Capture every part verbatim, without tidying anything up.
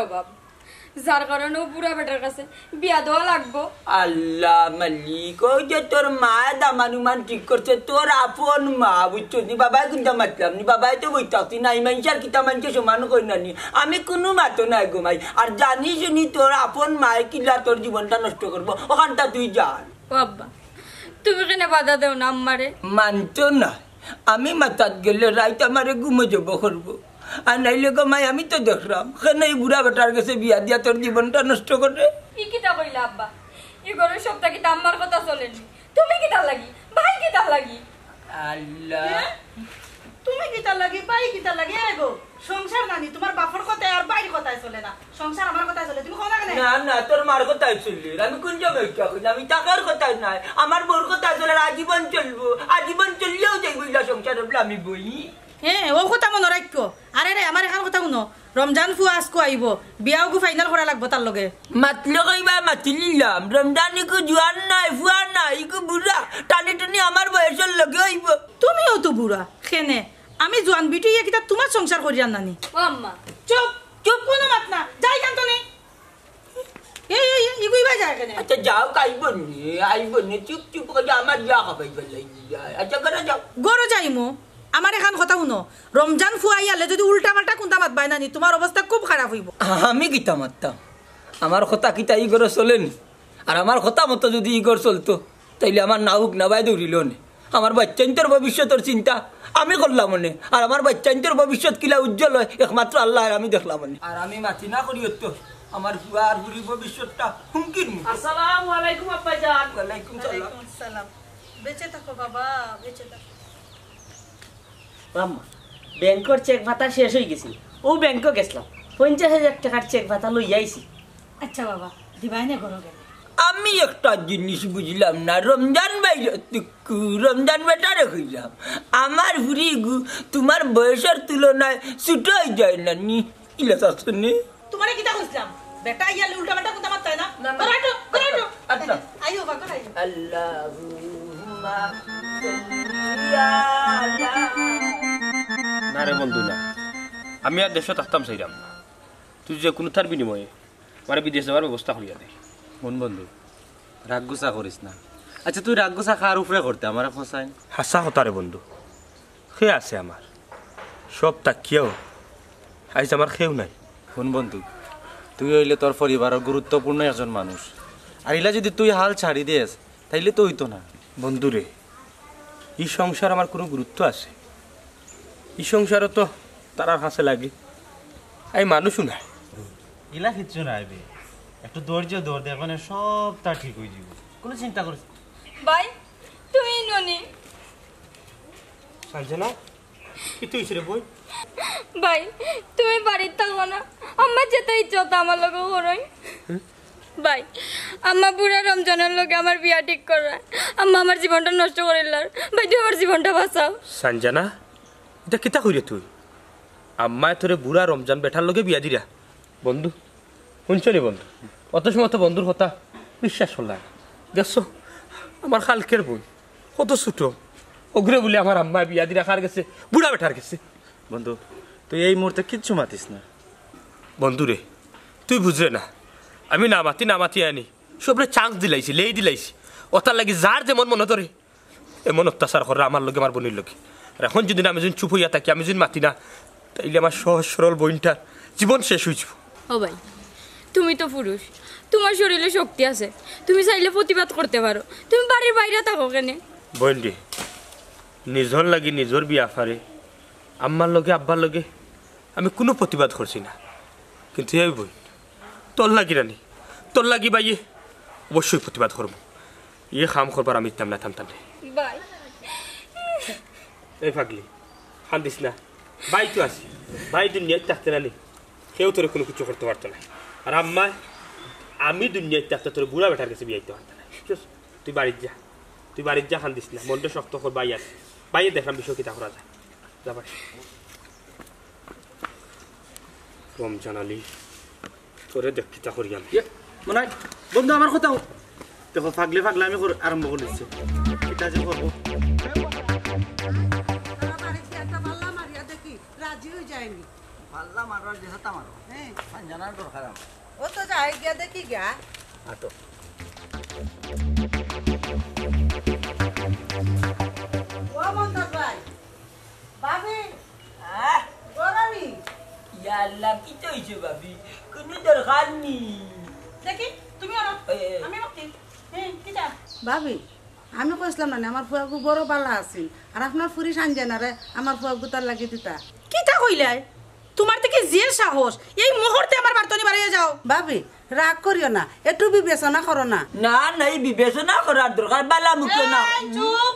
অভাব, যার কারণে অউ বুড়া বেটার কাছে বিয়া দেওয়া লাগবো। আল্লাহ মালিক, অউ যে তোর মায় দামান উমান ঠিক করছে, তোর আপন মা, বুঝছস নি? বাবায় কুনতা মাতলাম নি, বাবায় তো বই থাকছি নাই, মাইনষে আর কিতা মাইনষে সমান কইরা নি। আমি কুনু মাতো নাই গো মাই, আর জানি শুনি তোর আপন মায় কিলা তোর জীবনটা নষ্ট করবো, অখানটা তুই জান। ও আব্বা, তুমি কেনে বাধা দেও না আম্মারে? মানতো না, আমি মাতাত গেলে রাইত আমারে ঘুমো জবো করবো। আর নাইলে গো মাই, আমি তো দেখরাম, কেনে ই বুড়া বেটার গেছে বিয়া দিয়া তোর জীবনটা নষ্ট করে। ই কিতা কইলা আব্বা? ই ঘরর সবতা কিতা আম্মার কথা চলে নি? তুমি কিতার লাগি? ভাই কিতার লাগি? আল্লাহ। হ্যাঁ? তুমি কিতার লাগি? ভাই কিতার লাগি? এ গো, সংসার নানি, তুমার বাপর কথায় আর ভাইর কথায় চলে না। সংসার আমার কথায় চলে, তুমি কও না কেনে? না, না, তোর মার কথায় চলে। আমি কুন সময় ইটা কইলাম? আমি টাকার কথায় নায়, আমার বউর কথায় চলে, আজীবন চলবো, আজীবন চললেও যাইবো ইলা সংসার, বলে আমি বই। হ্যাঁ, অউ কথা মনো রাখিও। আরে রে, আমার এখান কথা হুনো, রমজান ফুয়া আইজকু আইবো, বিয়াওগু ফাইনাল করা লাগবো তার লগে। মাতলে কইবা, মাতি নিলাম, রমজান ইগু জুয়ান নায়, ফুয়া নায়, ইগু বুড়া, টানি টুনি আমার বয়সর লগে অইবো। তুমিও তো বুড়া, কেনে? আমি জুয়ান বিটি, ইয়া কিতা তুমার সংসার করিয়ার নানি? ও আম্মা। চুপ, চুপ, কুনু মাত না, যাই কান্ত নেই। এই, এই, এই, ইগু ইবায় যায় কেনে? আচ্ছা, যাও, আইবো নি, আইবো নি, চুপ চুপ করি আমার বিয়া খাবাই বেলাই যায়। আচ্ছা, ঘরো যাও। ঘরো যাইমু। আমার এখান কথা হুনো, রমজান ফুয়া আইলে যদি উল্টা পাল্টা কুনতা মাতবায় নানি, তুমার অবস্থা খুব খারাপ অইবো। আমি কিতা মাততাম? আমার কথা কিতা ই ঘরো চলে নি? আর আমার কথা মতো যদি ই ঘর চলতো, তাইলে আমার নাউক নাবায় দৌড়িল নে। আমার বাইচ্চাইন্তর ভবিষ্যতর চিন্তা আমি করলাম নে, আর আমার বাইচ্চাইন্তর ভবিষ্যৎ কিলা উজ্জ্বল অয়, একমাত্র আল্লাহ আর আমি দেখলাম নে। আর আমি মাতি না করি অইতো, আমার ফুয়া আর ফুরির ভবিষ্যৎটা হুমকির মুখে। আসসালামু আলাইকুম আব্বাজান। ওয়ালাইকুম সালাম। ওয়ালাইকুম আসসালাম। বেঁচে থাকো বাবা, বেঁচে থাকো। আম্মা, ব্যাংকর চেক পাতা শেষ অইগেছিল, অউ ব্যাংকো গেছলাম, পঞ্চাশ হাজার টেকার চেক পাতা লইয়া আইছি। আচ্ছা বাবা, দিবায় নে ঘরো গেলে। আমি একটা জিনিস বুঝলাম না, রমজান ভাইরে তুক্কু, রমজান বেটারে কইলাম, আমার ফুরিগু তুমার বয়সর তুলনায় ছুটো অইযায় না নি? ইলা চাচ্ছে নি? তুমারে কিতা কইছলাম? বেটা আইলে উল্টা পাল্টা কথা মাততায় না। না, না। ঘরো আটো, ঘরো আটো। আচ্ছা। আইও বাবা, ঘরো আইও। আল্লাহুম্মা সাল্লি আলা। না রে বন্ধু, না। আমি আর দেশো থাকতাম চাইরাম না। তুই যে কুনুতার বিনিময়ে আমারে বিদেশ যাওয়ার ব্যবস্থা করিয়া দে। হুন বন্ধু, রাগ গুসা করিস না। আচ্ছা, তুই রাগ গুসা কার উপরে করতে আমারে কছাইন? হাছা কথা রে বন্ধু, কে আছে আমার? সব থাকিয়াও আইজ আমার কেউ নাই। হুন বন্ধু, তুই অইলে তোর পরিবারর গুরুত্বপূর্ণ একজন মানুষ, আর ইলা যদি তুই হাল ছাড়ি দেস, তাইলে তো অইতো না। বন্ধুরে, ই সংসার আমার কুনু গুরুত্ব আছে? ই সংসারও তো তারার কাছে লাগে। আমি মানুষও নায়। ইলা কিচ্ছু নায় বে, একটু ধৈর্য ধর, দেখবে না সবটা ঠিক অইযিবো, কুনু চিন্তা করিস না। ভাই, তুমি ননি। সাঞ্জনা, কিতা অইছে রে বইন? ভাই, তুমি বাড়িত থাকো না, আম্মা যেতা ইচ্ছা অতা আমার লগে করইন। ভাই, আম্মা বুড়া রমজানর লগে আমার বিয়া ঠিক কররা। আম্মা আমার জীবনটা নষ্ট করিলার। ভাই, তুমি আমার জীবনটা বাঁচাও। সাঞ্জনা, ইটা কিতা কইরে তুই? আম্মায় তোরে বুড়া রমজান বেটার লগে বিয়া দিরা? বন্ধু, হুনছো নি বন্ধু? অত সময় তো বন্ধুর কথা বিশ্বাস করলাম না। দেখছো, আমার কালকের বইন কত ছুটো, অগুরে বুলে আমার আম্মায় বিয়া দিরা কার গেছে? বুড়া বেটার গেছে। বন্ধু, তুই এই মুহূর্তে কিচ্ছু মাতিস না। বন্ধু রে, তুই বুঝরে না, আমি না মাতি না মাতি আনি সবরে চান্স দিলাইছি, লেই দিলাইছি। অতার লাগি যার যেমন মনো ধরে এমন অত্যাচার কররা আমার লগে, আমার বইনর লগে। আর এখন যদি না, আমি যদি চুপ অইয়া থাকি, আমি যদি মাতি না, তাইলে আমার সহজ সরল বইনটার জীবন শেষ অইযিবো। ও ভাই, তুমি তো পুরুষ, তুমার শরীলো শক্তি আছে, তুমি চাইলে প্রতিবাদ করতে পারো, তুমি বাড়ির বাইরে থাকো কেনে? বইন রে, নিজর লাগি নিজর বিয়াপারে আম্মার লগে আব্বার লগে আমি কুনু প্রতিবাদ করছি না, কিন্তু এই বইন, তোর লাগি রানী, তোর লাগি ভাইয়ে অবশ্যই প্রতিবাদ করমু। ই কাম করবার আমি দিতাম না, থাম, থাম রে। ভাই। এই পাগলি, কান্দিস না। ভাই তো আছে, ভাই দুনিয়াত থাকতে নানি, কেউ তোরে কুনু কিচ্ছু করতে পারতো না। আর আম্মায়, আমি দুনিয়াত থাকতে তোরে বুড়া বেটার গেছে বিয়া দিতে পারতো না। বুঝছস? তুই বাড়িত যা, তুই বাড়িত যা, কান্দিস না, মনটা শক্ত কর, ভাই আছে। ভাইয়ে দেখরাম বিষয় কিতা করা যায়। যা ভাই। রমজান আলী, তোরে দেখ কিতা করি আমি। ইয়ে, মনে হয়, বন্ধু, আমার কথা হুন। দেখো, পাগলে পাগলামি কর-, আরম্ভ করি দিছে। এটা যে করবো। তারা বাড়িতে একটা পাল্লা মারিয়া দেখি, রাজি অই যায়নি। পাল্লা মারো আর যেটা মারো। হ্যাঁ। সানজানার দরকার আমার। ও তো যাই গিয়া দেখি গিয়া। আটো। ও মন্তাজ ভাই, ভাবি, আহ, গরমি। ইয়া আল্লাহ, কিতা অইছে ভাবি? কুনু দরকার নি। দেখি, তুমি আনো। এ, এ। আমি মাতি। হ্যাঁ, কিতা? ভাবি, আমি কইছিলাম না নি, আমার ফুয়াগু বড় বালা আছিল। আর আপনার ফুরি সানজানারে আমার ফুয়াগুতার লাগি দিতা। কিতা কইলায়? তুমার থাকি যে সাহস, এই মুহূর্তে আমার বাড়ি তনে বারইয়া যাও। ভাবি, রাগ করিও না, একটু বিবেচনা করো না। না, না, এই বিবেচনা করার দরকার, বালা মুখে না। এই, চুপ।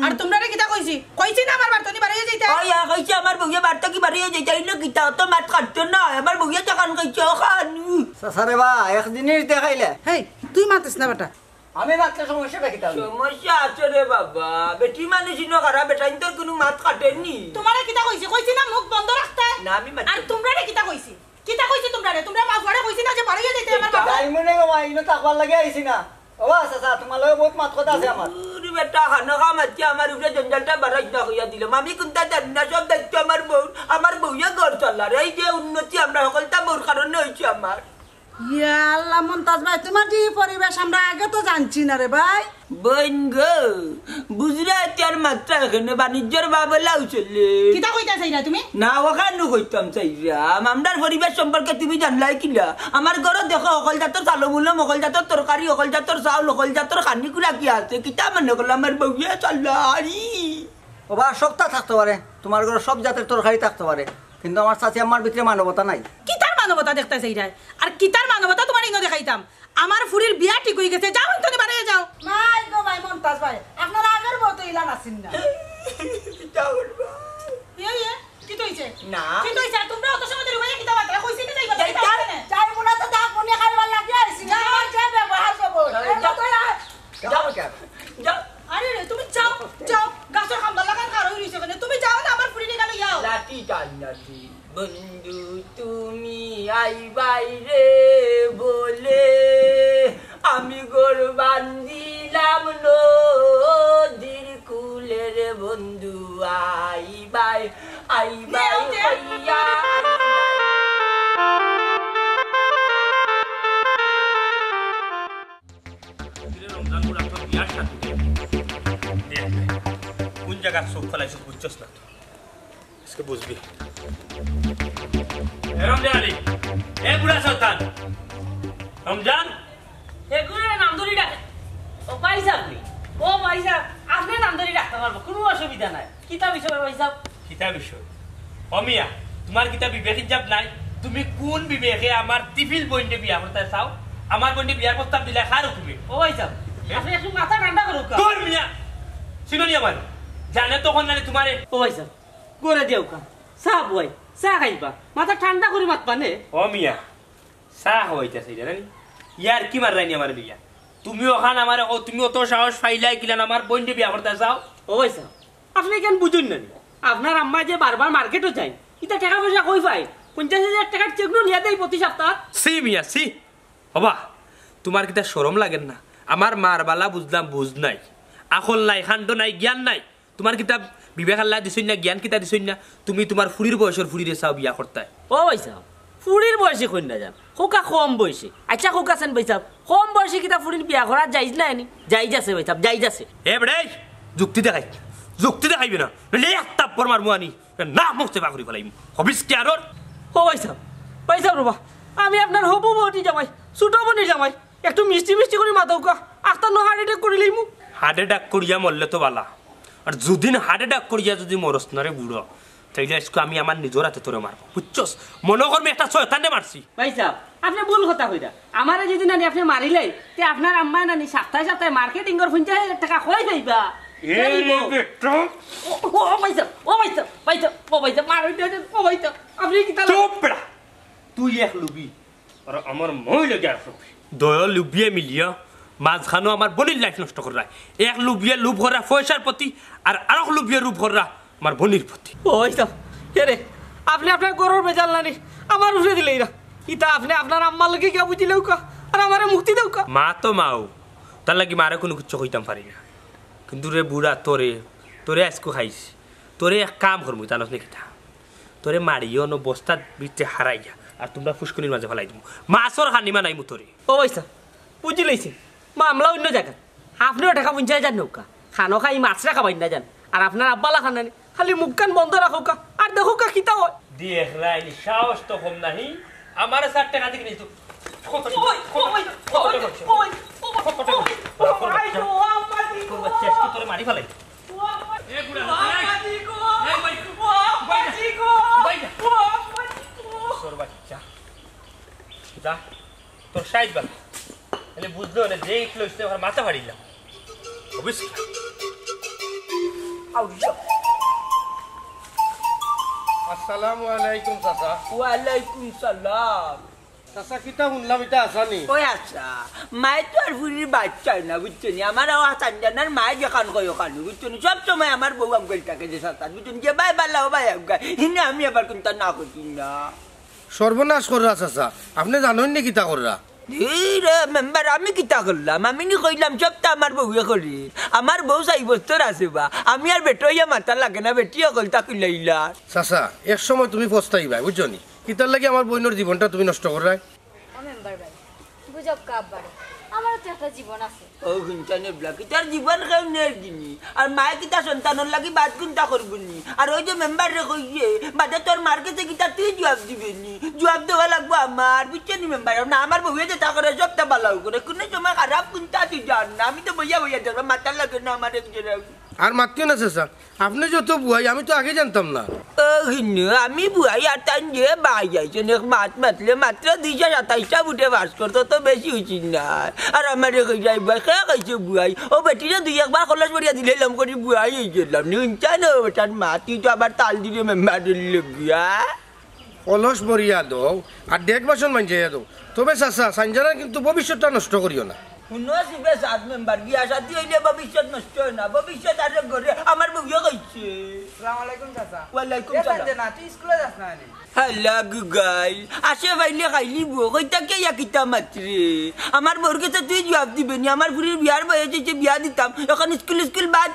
আর তুমরারে কিতা কইছি? কইছি না আমার বাড়ি তনে বারইয়া যাইতা? ওই, আ, কইছি আমার বউয়ে বাড়ি থাকি বারইয়া যাইতা, ইনো কিতা, অত মাত কাটতো না, আমার বউয়ে তখন কইছে, ও খানু। চাচা রে বা, এক জিনিস দেখাইলে। হেই, তুই মাতিস না বেটা। আমি মাতলে সমস্যাটা কিতা অইলো? সমস্যা আছে রে বাবা, বেটি মানুষ ইনো খারাপ, বেটাইন্তর কুনু মাত কাটের নি। তুমারে কিতা কইছি? কইছি না মুখ বন্ধ রাখতে? না, আমি মাতি আর তুমরারে কিতা কইছি? কিতা কইছি তুমরারে? তুমরা মা ফুয়ারে কইছি না যে বারইয়া যাইতে আমার বাবা? তাই মনে গো মা, ইনো থাকবার লাগি আইছি না। ও বা, চাচা, তুমার লগে বউত মাত কথা আছে আমার। দূর বেটা, খানো খা মাতি আমার উপরে জঞ্জালটা বাড়াইস না কইয়া দিলাম। আমি কুনতা জানি না, সব দায়িত্ব আমার বউর। আমার বউয়ে ঘর চালার। এই যে উন্নতি আমরা হকলতা বউর কারণে অইছে আমার। ইয়া আল্লাহ, মন্তাজ ভাই, তুমার যে পরিবেশ আমরা আগে তো জানছি না রে ভাই। বইন গো, বুঝরায় তো আর মাত্রা এখানে বাণিজ্যর বাবলা উচলে। কিতা কইতা চাইরা তুমি? না, অখানউ কইতাম চাইরাম। আমরার পরিবেশ সম্পর্কে তুমি জানলায় কিলা? আমার ঘরো দেখো, হকল জাতর চালো মুলো, হকল জাতর তরকারি, হকল জাতর চাউল, হকল জাতর খানি কুড়া কি আছে? কিতা মনে করলা আমার বউয়ে চালারি? ও বা, সবতা থাকতো পারে, তুমার ঘরো সব জাতর তরকারি থাকতো পারে, কিন্তু আমার চাচি আম্মার ভিতরে মানবতা নাই। কিতার মানবতা দেখতায় চাইরায়? আর কিতার মানবতা তুমারে ইনো দেখাইতাম? আমার ফুরির বিয়া ঠিক অইগেছে, যাও, ইন তনে বারইয়া যাও। নাই গো ভাই, মন্তাজ ভাই, আপনার আগর বউ তো ইলা নাছিল না। কিতা করবা? ইয়ে, ইয়ে, কিতা অইছে? না। কিতা অইছে? আর তুমরা অত সময় ধরি ভাইয়া কিতা বাতরা কইছি না, যাইবা, যাইতাম। যাইতাম না। যাইমু না তো দাগ মুনিয়া খাইবার লাগি আইছি না। যাও। আমার যে ব্যবহার করবো, এই এটা তো আর যাও কেন? যাও। আরে রে, তুমি যাও, যাও। গাছর খাম্বার লাখান খাড়া অই রইছো কেনে? তুমি যাও না, আমার ফুরিরে গেলে যাও। লাঠি টান লাঠি। বন্ধু তুমি আইবাই রে বলে, আমি ঘর বান্ধিলাম নদীর কূলে রে বন্ধু, আইবাই, আইবাই দেও, দেও। কইয়া। কিরে রমজান বুড়া, তোর বিয়ার সাথে দে। দেখ, কোন জায়গার চোখ ফেলাইছিস বুঝছস না তো। আজকে বুঝবি। এ রমজান আলী, এ বুড়া শয়তান। রমজান? এগুলো নাম ধরি ডাকে। ও ভাইসাব নি? ও ভাইসাব, আপনে নাম ধরি ডাকতা পারবা, কুনু অসুবিধা নাই। কিতা বিষয় ভাইসাব? কিতা বিষয়? ও মিয়া, তুমার কিতা বিবেক ইজ্জত নাই? তুমি কুন বিবেকে আমার তিফিল বইনরে বিয়া করতায় চাও? আমার বইনরে বিয়ার প্রস্তাব দিলায় কার হুকুমে? ও ভাইসাব, হ্যাঁ? আপনে একটু মাথা ঠান্ডা করউক্কা। দূর মিয়া, চিনো নি আমারে? জানে তো কইন না নি তুমারে। ও ভাইসাব, ঘরো যাউক্কা। চা বওয়াই, চা খাইবা। মাথা ঠান্ডা করি মাতবা নে। ও মিয়া, চা খাওয়াইতাছে ইটা জানি। ইয়ার কি মাররায় নি আমারে লইয়া? তুমি অখান আমারে কও, তুমি অত সাহস পাইলায় কিলান আমার বইনরে বিয়া করতায় চাও? ও ভাইসাব, আপনে কেনে বুঝইন না নি? আপনার আম্মা যে বারবার মার্কেটো যাইন, ইতা টেকা পয়সা কই পাইন? পঞ্চাশ হাজার টেকার চেক নু নিয়া দেই প্রতি সপ্তাহ। ছি মিয়া, ছি। ওবা, তুমার কিতা শরম লাগের না? আমার মার বালা বুঝলাম বুঝ নাই, আকল নাই, কাণ্ড নাই, জ্ঞান নাই। তুমার কিতা বিবেক আল্লায় দিছইন না, জ্ঞান কিতা দিছইন না? তুমি তুমার ফুরির বয়সর ফুরিরে চাও বিয়া করতায়। ও ভাইসাব, ফুরির বয়সে কইন না যান, কউক্কা কম বয়সে। আইচ্ছা কউক্কা চাইন ভাইসাব, কম বয়সে কিতা ফুরির বিয়া করা জাইজ নায় নি? জাইজ আছে ভাইসাব, জাইজ আছে। এ বেটাই, যুক্তি দেখাইছ, যুক্তি দেখাইবে না, নাইলে এক থাপ্পড় মারমু আনি। না, মুখ চেপা করি ফালাইমু। হবিস কি আরর? ও ভাইসাব, ভাইসাব রে বা, আমি আপনার হবু বউটি জামাই, ছোট বইনর জামাই, একটু মিষ্টি মিষ্টি করি মাতউক্কা, আখতা নু heart attack করিলাইমু। Heart attack করিয়া মরলে তো বালা, আর যুদি heart attack করিয়া যুদি মরস না রে বুড়া, তাইলে আইজকু আমি আমার নিজর আতে তোরে মারমু, বুঝছস? মনো কর মি একটা শয়তানরে মারছি। ভাইসাব, আপনে ভুল কথা কইরা। আমারে যুদি নানি আপনে মারিলাইন, তে আপনার আম্মায় নানি সপ্তাহে সপ্তাহে marketing-র পঞ্চাশ হাজার টেকা কই পাইবা? এ রে বেটা। ও, ও, ও ভাইসাব, ও ভাইসাব, ভাইসাব, ও ভাইসাব, মারইন না, ও ভাইসাব, আপনে কিতা চুপ বেটা। তুই এক লুবি, আর আমার মইল গিয়া সব। দুইও লুবিয়ে মিলিয়া মাঝখানো আমার বইনর life নষ্ট কররায়। এক লুবিয়ে লুভ কররা পয়সার প্রতি, আর আরক লুবিয়ে লুভ কররা আমার বইনর প্রতি। ও ভাইসাব, এরে, আপনে আপনার ঘরর বেজাল নানি আমার উপরে দিলাইরা। ইতা আপনে আপনার আম্মার লগে গিয়া বুঝিলাউক্কা, আর আমারে মুক্তি দেউক্কা। মা তো মাউ, তার লাগি মারে কুনু কিচ্ছু কইতাম পারি না। কিন্তু রে বুড়া, তোরে, তোরে আইজকু খাইছি। তোরে এক কাম করমু, জানস নি কিতা? তোরে মারিও নু বস্তাত ভিতরে হারাইয়া, আর তুমরার ফুসকুনির মাঝে ফালাই দিমু। মাছর খানিমা নাইমু তোরে। ও ভাইসাব, বুঝিলাইছি, মামলা অইন্য জাগাত। আপনেও টেকা পঞ্চাশ হাজার নেউক্কা, খানো খাই মাছরে খাবাইন না যান। আর আপনার আব্বালা খান নানি, খালি মুখখান বন্ধ রাখউক্কা, আর দেখউক্কা কিতা অয়। দেখরায়নি, সাহস তো কম নাহি। আমারে চাইর টেকা দি কিনিছো। কত টেকা? ওই, কত ওই, টেকা? ওই, ওই, কত টেকা? ওই, ওই, ওই, আই গো, আম্মা গো। তোর বাচ্চা আজকে তোরে মারি ফালাই। এ বুড়া, ও আম্মা গো। এই ভাই, ও আম্মা গো। ভাই, ও আম্মা গো। তোর বাচ্চা। যা, তোর সাইজ বালা। তাহলে বুঝলো না যে ইট লইছে, ওর মাথা ফাড়িলাম। অফিস। আউলিয়া। আসসালামু আলাইকুম, চাচা। ওয়ালাইকুম সালাম। চাচা, কিতা হুনলাম, ইতা হাছানি? ওই আচ্ছা, মায়ে তো আর ফুরির বাচ্চায় না, বুঝছো নি? আমার ও হাছান জানার মায়ে যেখান কয় ওখান, বুঝছো নি? সব সময় আমার বউ আঙ্গুল থাকে যে সাতান, বুঝছো নি? যে ভাই বালা, ও ভাই আঙ্গুল, হিনে আমি আবার কোনটা না করছি না। সর্বনাশ কররা চাচা, আপনে জানইন নি কিতা কররা? এই রে মেম্বার, আমি কিতা করলাম? আমি নি কইলাম সবতা আমার বউয়ে করির। আমার বউ চাইর বছর আছে বা, আমি আর বেটা অইয়া মাতা লাগে না, বেটি অকলতা কুলাইলা। চাচা, এক সময় তুমি পস্তাইবায়, বুঝছো নি? কিতার লাগি আমার বইনর জীবনটা তুমি নষ্ট কররায়? ও মেম্বার ভাই, বুঝউক্কা আব্বারে, আমারও তো একটা জীবন আছে। ও হুনছানে ব্লা, কিতার জীবন কেউ নের দিনি। আর মায়ে কিতা সন্তানর লাগি বাদ কুন্তা করবো নি? আর ওই যে মেম্বাররে কইছে, বাদে তোর মার গেছে কিতা তুই জুয়াব দিবে নি? জুয়াব দেওয়া লাগবো আমার, বুঝছো নি মেম্বার? না, আমার বউয়ে যেতা করে সবতা বালাউ করে, কুনু সময় খারাপ কুন্তা তুই জান না। আমি তো বইয়া বইয়া দেখলাম, মাতা লাগে না আমার এক জেরা। আর মাতিও না চাচা, আপনে যত বুয়াই, আমি তো আগে জানতাম না। ও হিনু, আমি বুয়াই আর তাইন যে বাই যাইছইন, এক মাত মাতলে মাত্র দুইশো সাতাইশটা ভুটে পাস করতো, তো বেশি অইছে না। আর আমারে কই যাই বুয়াই, কে কইছে বুয়াই? ও বেটিরে দুই একবার কলস ভরিয়া দিলাইলাম করি বুয়াই অইগেলাম। নি হুনছানো বেটার মাত, তুই তো আবার তাল দিলে মেম্বারর লাগিয়া। কলস ভরিয়া দেও, আর ডেক বাসন মাঞ্জাইয়া দেও। তবে চাচা, সাইনজানার কিন্তু ভবিষ্যৎটা নষ্ট করিও না। হুনো সুবে সাদ মেম্বার, বিয়া শাদি অইলে ভবিষ্যৎ নষ্ট অয় না, ভবিষ্যৎ আরে ঘরে। আমার বউয়ে কইছে। আসসালামু আলাইকুম চাচা। ওয়ালাইকুম এ সালাম। সাইনজানা, তুই স্কুলো যাস না নি? হালা গুগাইল, আসে পাইলে খাইলি বউ, কইতা কে ইয়া কিতা মাতরে? আমার বউর গেছে তুই জুয়াব দিবে নি, আমার ফুরির বিয়ার বয়স অইছে, বিয়া দিতাম, এখন স্কুল স্কুল বাদ।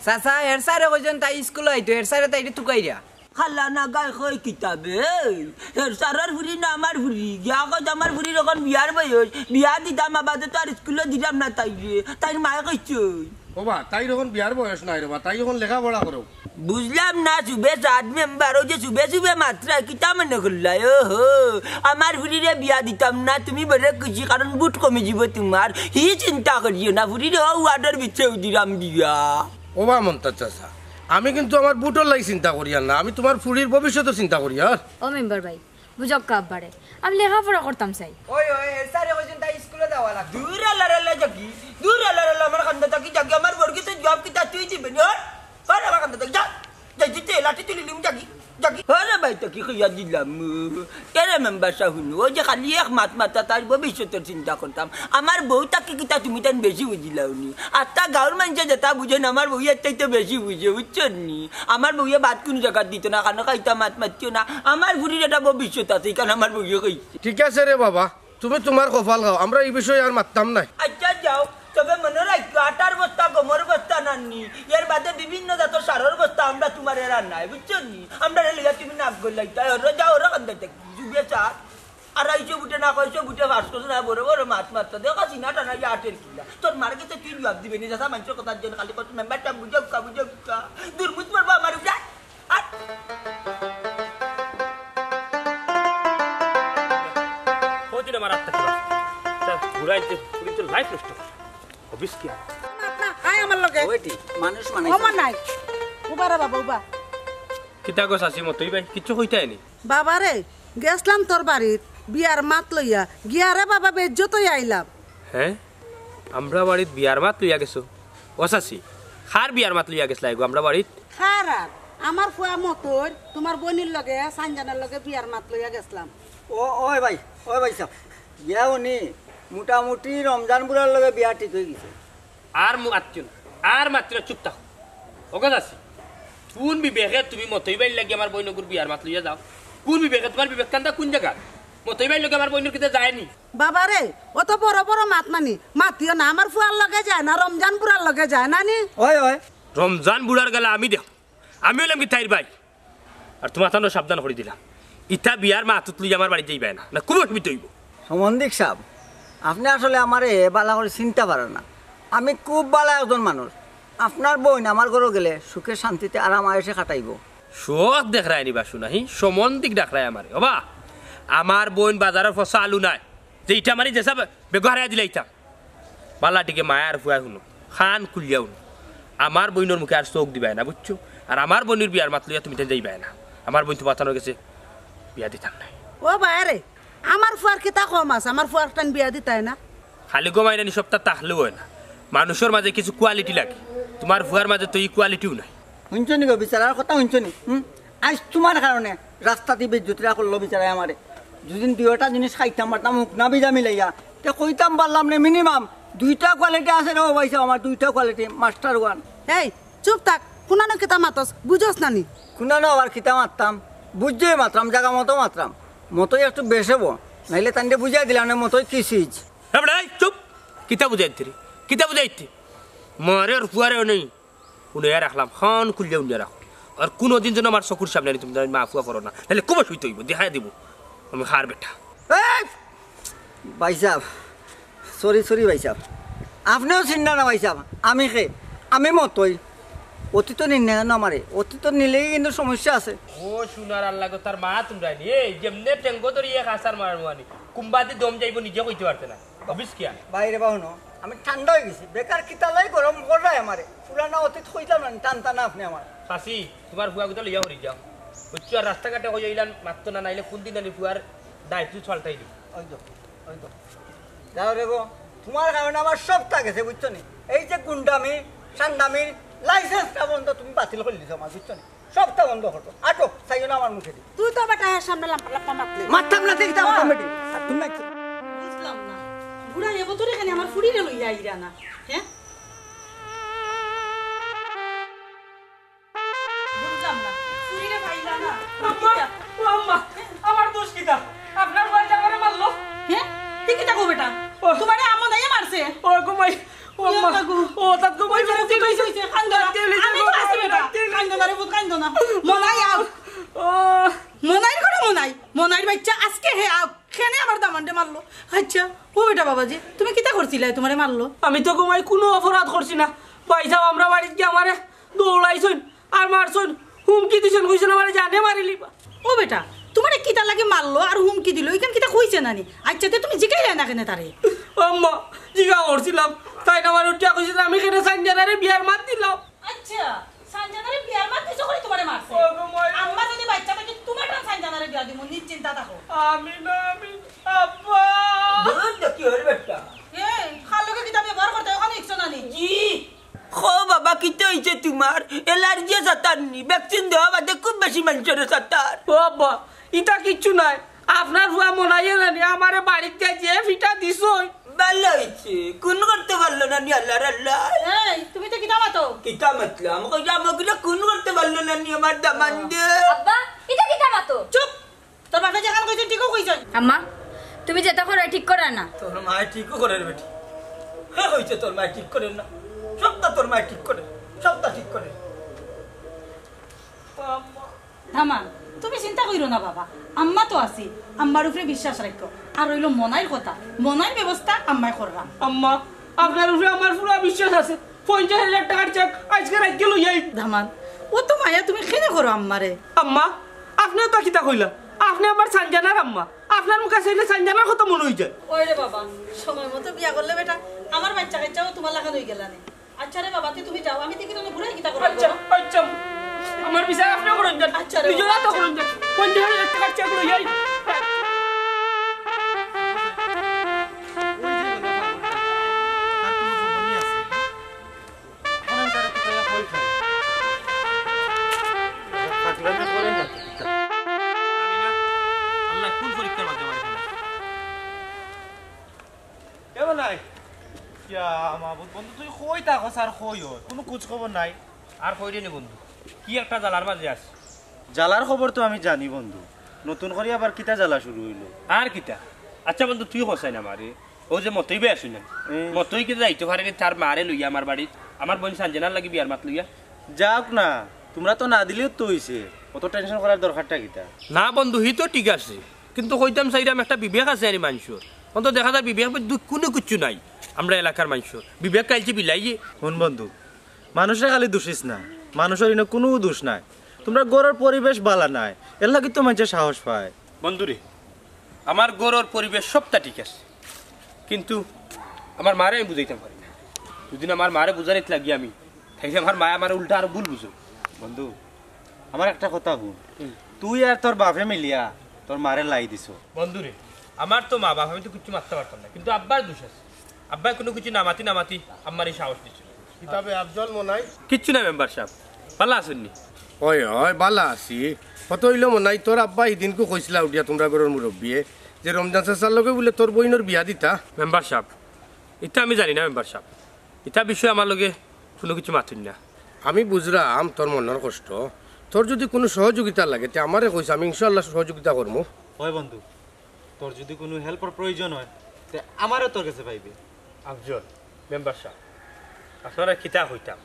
চাচা, হেড স্যারে কইছইন তাই স্কুলো আইতো, হেড স্যারে তাইরে তুকাইরা। খালা না গায় কই কিতাবে, হেড স্যারর ফুরি না আমার ফুরি, গিয়া কইত আমার ফুরির এখন বিয়ার বয়স, বিয়া দিতাম, আবাদে তো আর স্কুলো দিলাম না তাইরে, তাইর মায়ে কইছইন। ও বা, তাইর এখন বিয়ার বয়স নায় রে বা, তাই এখন লেখাপড়া করউক। বুঝলাম না, সুবে সাদ মেম্বার, ওই যে সুবে সুবে মাতরা, কিতা মনে করলায়? ও হো, আমার ফুরিরে বিয়া দিতাম না, তুমি বড় খুশি, কারণ ভুট কমি যিবো তুমার। হি চিন্তা করিও না, ফুরিরে ও ওয়ার্ডর ভিতরে দিরাম বিয়া। ও বা মন্তাজ চাচা, আমি কিন্তু আমার ভুটর লাগি চিন্তা করিয়ার না, আমি তুমার ফুরির ভবিষ্যতর চিন্তা করিয়ার। ও মেম্বার ভাই, বুঝউক্কা আব্বারে, আমি লেখাপড়া করতাম চাই। ওই, ওই, হেড স্যারে কইছইন তাই স্কুলো যাওয়া লাগবো। দূর আল্লাহ, আল্লাহ, জাগি। দূর আল্লাহ, আল্লাহ, আমার কান্দা থাকি জাগি, আমার বউর গেছে জুয়াব কিতা তুই দিবে নি? ওর, ওর আমার কান্দা থাকি, যা। যাই দিতে, লাঠি তুলিলিমু, জাগি, জাগি। ওরে ভাই, তো কি কইয়া দিলাম? কেরে মেম্বার সাব হুনো, ওই যে খালি এক মাত মাতা, তার ভবিষ্যতর চিন্তা করতাম। আমার বউ থাকি কিতা তুমি তাইন বেশি বুঝিলাও নি? আত্তা গাউর মানষে যেতা বুঝইন, আমার বউয়ে এর থাকি বেশি বুঝে, বুঝছো নি? আমার বউয়ে ভাত কুনু জাগাত দিতো না, খানো খাইতা মাত মাতিও না। আমার ফুরির একটা ভবিষ্যৎ আছে, ইখান আমার বউয়ে কইছে। ঠিক আছে রে বাবা, তুমি তুমার কপাল খাও, আমরা ই বিষয়ে আর মাততাম নায়। আচ্ছা যাও, তবে মনো রাখিও, আটার বস্তা গমর বস্তা নানি, এর বাদে বিভিন্ন জাতর সারর বস্তা আমরা তুমারে আর নায়, বুঝছো নি? আমরারে লইয়া তুমি নাক গলাইতায়, ওরে যাও, ওরে কান্দাইতে, যুগে চার, আড়াইশো ভুটে না কয়শো ভুটে পাস করছো না, বড় বড় মাত মাতছো, দেখো সিনা টানা ইয়া আটের কিলা। তোর মার গেছে তুই জুয়াব দিবে নি, চাচা মানষর কথার জন্য খালি কত মেম্বার সাব বুঝউক্কা, বুঝউক্কা, দুর্মুজ মারবো আমার উপরে। আর কতদিন আমার আত্মা খারাপ। তা ঘুরাইতে, ঘুরাইতে লাইফ নষ্ট করে। অফিস কি আর? না, না, আয় আমার লগে। ওইটি, মানুষ মানে ও মা নাই। উবা রে বাবা, উবা। কিতা গো চাচি মতই ভাই, কিচ্ছু কইতায় নি? বাবা রে, গেছলাম তোর বাড়িত, বিয়ার মাত লইয়া। গিয়া রে বাবা, বেইজ্জত অইয়া আইলাম। হে? আমরার বাড়িত বিয়ার মাত লইয়া গেছো? ও চাচি, কার বিয়ার মাত লইয়া গেছলায় গো আমরার বাড়িত? কার আর? আমার ফুয়া মতইর, তুমার বইনর লগে, সাইনজানার লগে বিয়ার মাত লইয়া গেছলাম। ও, ওই ভাই, ওই ভাইসাব, বিয়া উনি মোটামুটি রমজান বুড়ার লগে বিয়া ঠিক অইগেছে। আর মু-, মাতিও না, আর মাতিও না, চুপ থাকো। ও গো চাচি, কুন বিবেকে তুমি মতই ভাইর লাগি আমার বইনগুর বিয়ার মাত লইয়া যাও? কুন বিবেকে? তুমার বিবেক কান্দা কুন জাগাত? মতই ভাইর লগে আমার বইনর কিতা যায় নি? বাবা রে, অত বড় বড় মাত নানি মাতিও না, আমার ফুয়ার লগে যায় না, রমজান বুড়ার লগে যায় না নি? ওই, ওই। রমজান বুড়ার গেলা আমি দেখ, আমি অইলাম কি তাইর ভাই? আর তুমার তানরে সাবধান করি দিলাম, ইতা বিয়ার মাত তুলিয়া আমার বাড়িত যাইবায় না, না খুব অসুবিধা অইবো। সমন্দিক সাব, আপনে আসলে আমারে বালা করি চিনতা পারইন না। আমি খুব বালা একজন মানুষ। আপনার বইন আমার ঘরো গেলে সুখে শান্তিতে আরাম আয়েশে কাটাইবো। শখ দেখরায় নি বাসু নাহি, সমন্দিক ডাকরায় আমারে। ওবা, আমার বইন বাজারর ফসা আলু নায়, যে ইটা মারি যেসা বেগো হারাইয়া দিলাইতাম। বালা টিকে মায়ার ফুয়া হুনো, কান খুলিয়া হুনো, আমার বইনর মুখে আর চউখ দিবায় না, বুঝছো? আর আমার বইনর বিয়ার মাত লইয়া তুমি তাইন যাইবায় না। আমার বইন তুমার তানর গেছে বিয়া দিতাম নায়। ও বায় রে, আমার ফুয়ার কিতা কম আছে, আমার ফুয়ার তাইন বিয়া দিতায় না? খালি গো মাইরানি সবতা থাকলেও অয় না, মানুষর মাঝে কিছু quality লাগে। তুমার ফুয়ার মাঝে তো ই quality-ও নাই। হুনছো নি গো বিচারার কথা, হুনছো নি? হুম? আইজ তুমার কারণে রাস্তাদি বেইজ্জতিরা করলো বিচারায় আমারে। দুদিন দুইটা জিনিস খাইতাম পারতাম, হুকনা বিজা মিলাইয়া, তে কইতাম পারলাম নে, minimum দুইটা quality আছে রে ও ভাইসাব, আমার দুইটা quality, মাস্টার ওয়ান। এই, চুপ থাক, কুনানো কিতা মাতস, বুঝস না নি? কুনানো আবার কিতা মাততাম, বুঝিয়া মাতরাম, জাগা মতো মাতরাম। মতই একটু বেশ অইবো, নাইলে তানরে বুঝাই দিলাম না মতই কি চিজ। এ বেটা, এই চুপ! কিতা বুঝাইতে রে? কিতা বুঝাইতে? মারে আর ফুয়ারে নেই। হুনিয়া রাখলাম, কান খুলিয়া হুনিয়া রাখো। আর কুনুদিন যেন আমার চকুর সামনে আনি তুমি তাইন মা ফুয়া করো না, নাইলে খুব অসুবিধা অইবো, দেখাই দিমু আমি কার বেটা। এই! ভাইসাব, sorry, sorry ভাইসাব, আপনেও চিনরা না ভাইসাব, আমি কে? আমি মতই। অতীত নিন না কেন আমারে? অতীত নিলেই কিন্তু সমস্যা আছে। ও সোনার আল্লাহ গো, তার মা তুমরা নি, এই যেমনে টেঙ্গো ধরি এক আছাড় মারমু আনি, কুম্বাদি দম যাইবো নিজে কইতে পারতে না। ভাবিস কিয়া? বাইরে বা হুনো, আমি ঠান্ডা অই গেছি। বেকার কিতা লাগি গরম কররায় আমারে? পুরানা অতীত কইতাম না, টানতা না আপনে আমার। চাচি, তুমার ফুয়া গুতা লইয়া হরি যাও। বুঝছো, আর রাস্তাঘাটে কই অইলান মাততো না, নাইলে কুনদিন আনি ফুয়ার দায়িত্ব পাল্টাই দিব। ওই তো, ওই তো। যাও রে গো, তুমার কারণে আমার সবতা গেছে, বুঝছো নি? এই যে গুন্ডামি, সান্ডামির licenceটা বন্ধ তুমি বাতিল করি দিছো আমার, বুঝছো নি? সবতা বন্ধ করতো। আটো, চাইও না আমার মুখেদি। তুই তো আবার তার সামনে লাম্পা লাম্পা মাতলে। মাততাম না, দেখি তো আমার কমিটি। আর তুমি মাতছো। বুঝলাম না। বুড়া এ বছরে কেনে আমার ফুড়িরে লইয়া আইরা না? হ্যাঁ? বুঝলাম না। ফুড়িরে পাইলা না? আম্মা, ও আম্মা, আমার দোষ কিতা? আপনার ভাই যে আমারে মারলো। হ্যাঁ? তুই কিতা কও বেটা? ও। তুমারে আমন আইয়া মারছে? ও গো মাই, ও ইয়া আম্মা, গো। ও তাত গো মাই, ওই যে, ওই যে, ওই যে, কান্দো না। কান্দো না। আমি তো আছি বেটা। কান্দো না রে পুত, কান্দো না। মনাই আও। ও। মনাইর ঘরো মনাই। মনাইর বাইচ্চা আজকে হে আও। কেনে আমার দামানরে মারলো? আচ্ছা, ও বেটা বাবাজি, তুমি কিতা করছিলায় তুমারে মারলো? আমি তো গো মাই কুনু অপরাধ করছি না। ভাইসাব, আমরা বাড়িত গিয়া আমারে দৌড়াইছইন, আর মারছইন, হুমকি দিছইন, কইছইন আমারে জানে মারিলিবা। ও বেটা, তুমারে কিতা লাগি মারলো আর হুমকি দিলো, ইখান কিতা কইছে না নি? আচ্ছা, তে তুমি জিকাইলায় না কেনে তারে? আম্মা, জিকাও করছিলাম, তাইন আমারে উঠিয়া কইছে যে আমি কেনে সানজানারে বিয়ার মাত দিলাম। আচ্ছা, সানজানারে বিয়ার মাত দিছো করি তুমারে মারছে? ও গো মাই। আম্মা যদি বাইচ্চা থাকি তুমার টান সানজানারে বিয়া দিমু, নিশ্চিন্তা থাকো। আমি না, আমি, আব্বা। বলুন তো কি হইল বেটা? এই, কার লগে কিতা ব্যবহার করতে, অখান হিকছো না নি? জি। খো বাবা, কিতা অইছে তুমার? Allergy সাতার নি? Vaccine দেওয়া বাদে খুব বেশি মানষরে সাতার। ও আব্বা, ইতা কিচ্ছু নায়। আপনার ফুয়া মনাইয়ে জানি আমারে বাড়িত গিয়া যে ফিটা দিছইন। ভালা অইছে, খুন করতে পারলো না নি আল্লার আল্লায়। এই, তুমি তো কিতা মাতো? কিতা মাতলাম? কইলাম, আমারে খুন করতে পারলো না নি আমার দামান্দে। আব্বা, ইতা কিতা মাতো? চুপ! তোর বাপে যেখান কইছে ঠিকও কইছে। আম্মা, তুমি যেতা কররায় ঠিক কররায় না। তোর মায় ঠিকও করের বেটি। কে কইছে তোর মায় ঠিক করের না? সবতা তোর মায় ঠিক করের, সবতা ঠিক করের। ও আম্মা। দামান, তুমি চিন্তা কইরো না বাবা, আম্মা তো আছি, আম্মার উপরে বিশ্বাস রাখো। আর অইলো মনাইর কথা, মনাইর ব্যবস্থা আম্মায় কররা। আম্মা, আপনার উপরে আমার পুরা বিশ্বাস আছে। পঞ্চাশ হাজার টাকার চেক আইজকে রাইতে লই আই। দামান, অতো মায়া তুমি কেনে করো আম্মারে? আম্মা, আপনে অতা কিতা কইলা? আপনে আমার সানজানার আম্মা, আপনার মুখে চাইলে সানজানার কথা মনো অইযায়। ওই রে বাবা, সময় মতো বিয়া করলে বেটা, আমার বাইচ্চা কাইচ্চাও তুমার লাখান অইগেলা নে। আচ্ছা রে বাবা, তে তুমি যাও, আমি দেখি তাহলে ঘুরে কিতা করো। আচ্ছা, আচ্ছা। আমার বিচার আপনে করইন যান। আচ্ছা রে বাবা, নিজেরা তো আচ্ছা। করইন যান। পঞ্চাশ হাজার টাকার চেক লই আই। আল্লাহ কোন পরীক্ষার মাধ্যমে এ মনাই। ইয়া মাবুদ, বন্ধু, তুই কই থাকস আর কই অয়? কুনু খোঁজ খবর নাই। আর কই রে নি বন্ধু, কি একটা জ্বালার মাঝে আছি। জ্বালার খবর তো আমি জানি বন্ধু, নতুন করি আবার কিতা জ্বালা শুরু অইলো? আর কিতা? আচ্ছা বন্ধু, তুই কছাই না আমারে, অউ যে মতই ভাই আছইন না, এ। মতই কিতা যাইতো পারে নি তার মারে লইয়া আমার বাড়িত, আমার বইন সানজানার লাগি বিয়ার মাত লইয়া? যাউক না, তোমরা তো না দিলেও তো অইছে, অত টেনশন করার দরকারটা কিতা? না বন্ধু, হি তো ঠিক আছে, কিন্তু কইতাম চাইরাম একটা বিবেক আছে আরে মানষর। অন্ত দেখা যায় বিবেক বুদ্ধি কুনু কিচ্ছু নাই আমরার এলাকার মানষর। বিবেক কাইলছে বিলাইয়ে। হুন বন্ধু, মানষরে খালি দুষিস না, মানষর ইনো কুনু দুষ নাই। তোমরার ঘরর পরিবেশ বালা নায়, এরলাগি তো মানষে সাহস পায়। বন্ধুরে, আমার ঘরর পরিবেশ সবটা ঠিক আছে, কিন্তু আমার মারে আমি বুঝাইতাম পারি না। যদি না আমার মারে বুঝানিত লাগি আমি, তাইলে আমার মায়ে আমারে উল্টা আরো ভুল বুঝো। বন্ধু, আমার একটা কথা হুন, তুই আর তোর বাপে মিলিয়া তোর মারে লাই দিছো। বন্ধুরে, আমার তো মা বাপ, আমি তো কিচ্ছু মাততাম পারতাম না, কিন্তু আব্বার দুষ আছে। আব্বায় কুনু কিচ্ছু না মাতি না মাতি আমারে ই সাহস দিছে। কিতাবে আফজল মনাই? কিচ্ছু না মেম্বার সাব, ভালা আছইন নি? অয় অয়, ভালা আছি। কত অইলো মনাই, তোর আব্বা হিদিনকু কইছিলা উঠিয়া তোমরার ঘরর মুরব্বিয়ে যে রমজান চাচার লগে বুলে তোর বইনর বিয়া দিতা। মেম্বার সাব, ইতা আমি জানি না মেম্বার সাব, ইতা বিষয়ে আমার লগে কুনু কিচ্ছু মাতইন না। আমি বুঝরাম তোর মনর কষ্ট, তোর যুদি কুনু সহযোগিতা লাগে তে আমারে কইস, আমি ইনশাআল্লাহ সহযোগিতা করমু। অয় বন্ধু, তোর যুদি কুনু হেল্পর প্রয়োজন অয় তে আমারেও তোর গেছে পাইবে। আফজল, মেম্বার সাব, আপনারারে কিতা কইতাম,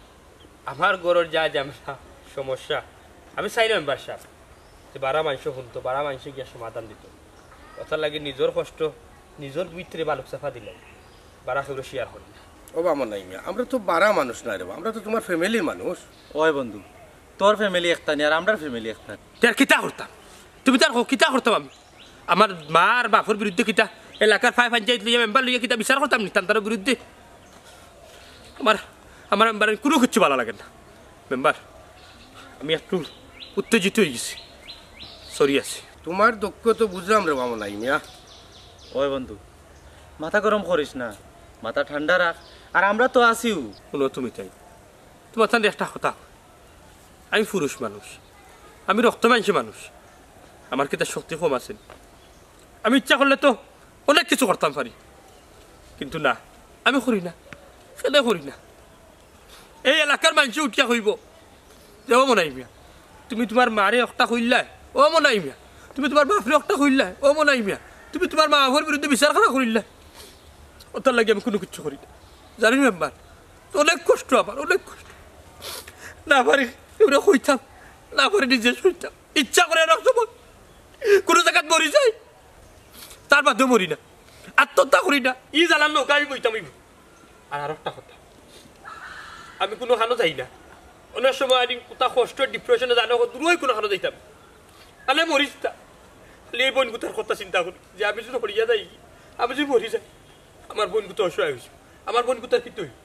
আমার ঘরর যা ঝামেলা সমস্যা, আমি চাই না মেম্বার সাব যে বারা মানষে হুনতো, বারা মানষে গিয়া সমাধান দিতো। অতার লাগি নিজর কষ্ট নিজর ভিতরে বালুক চাপা দিলাই, বারা কেউরে শেয়ার করি না। ও বা মনাই মিয়া, আমরা তো বারা মানুষ নায় রে বা, আমরা তো তুমার ফ্যামিলির মানুষ। অয় বন্ধু, তোর ফ্যামিলি একটানি আর আমরার ফ্যামিলি একটানি। তে আর কিতা করতাম? তুমি তার কও, কিতা করতাম আমি? আমার মা আর বাপর বিরুদ্ধে কিতা এলাকার ফায় পঞ্চায়েত লইয়া মেম্বার লইয়া কিতা বিচার করতাম নি তান তার বিরুদ্ধে? আমার, আমার মেম্বার কুনু কিচ্ছু ভালা লাগে না। মেম্বার, আমি একটু উত্তেজিত অই গেছি, সরি আছি। তুমার দুঃখ তো বুঝরাম রে বা মনাই মিয়া। অয় বন্ধু, মাথা গরম করিস না, মাথা ঠান্ডা রাখ, আর আমরা তো আছিউ। হুনো তুমি তাই, তুমার তান একটা কথা, আমি পুরুষ মানুষ, আমি রক্ত মাংসের মানুষ, আমার কিতা শক্তি কম আছে নি? আমি ইচ্ছা করলে তো অনেক কিছু করতাম পারি, কিন্তু না, আমি করি না, কেনে করি না। এই এলাকার মানষে উঠিয়া কইবো যে, "ও মনাই মিয়া, তুমি তুমার মারে একটা কইলায়, ও মনাই মিয়া, তুমি তুমার বাপরে একটা কইলায়, ও মনাই মিয়া, তুমি তুমার মা বাপর বিরুদ্ধে বিচার করা করিলায়।" অতার লাগি আমি কুনু কিচ্ছু করি না। জানো নি মেম্বার, অনেক কষ্ট আমার, অনেক কষ্ট। না পারি কেউরে কইতাম, না পারি নিজে সইতাম। ইচ্ছা করে অনেক সময় কুনু জাগাত মরি যাই, তার বাদেও মরি না, আত্মহত্যা করি না, ই জ্বালার নৌকা আমি বইতাম অইবো। আর আরো একটা কথা, আমি কুনু খানো যাই না। অনেক সময় আমি কুতা কষ্ট, ডিপ্রেশনে জানো, দূরই কুনু খানো যাইতাম। আলে মরিস তা। খালি এই বইন কুতার কথা চিন্তা করি যে আমি যুদি হরিয়া যাই, আমি যুদি মরি যাই, আমার বইন কুতা অসহায় অইছে, আমার বইন কুতার কিতা অইবো?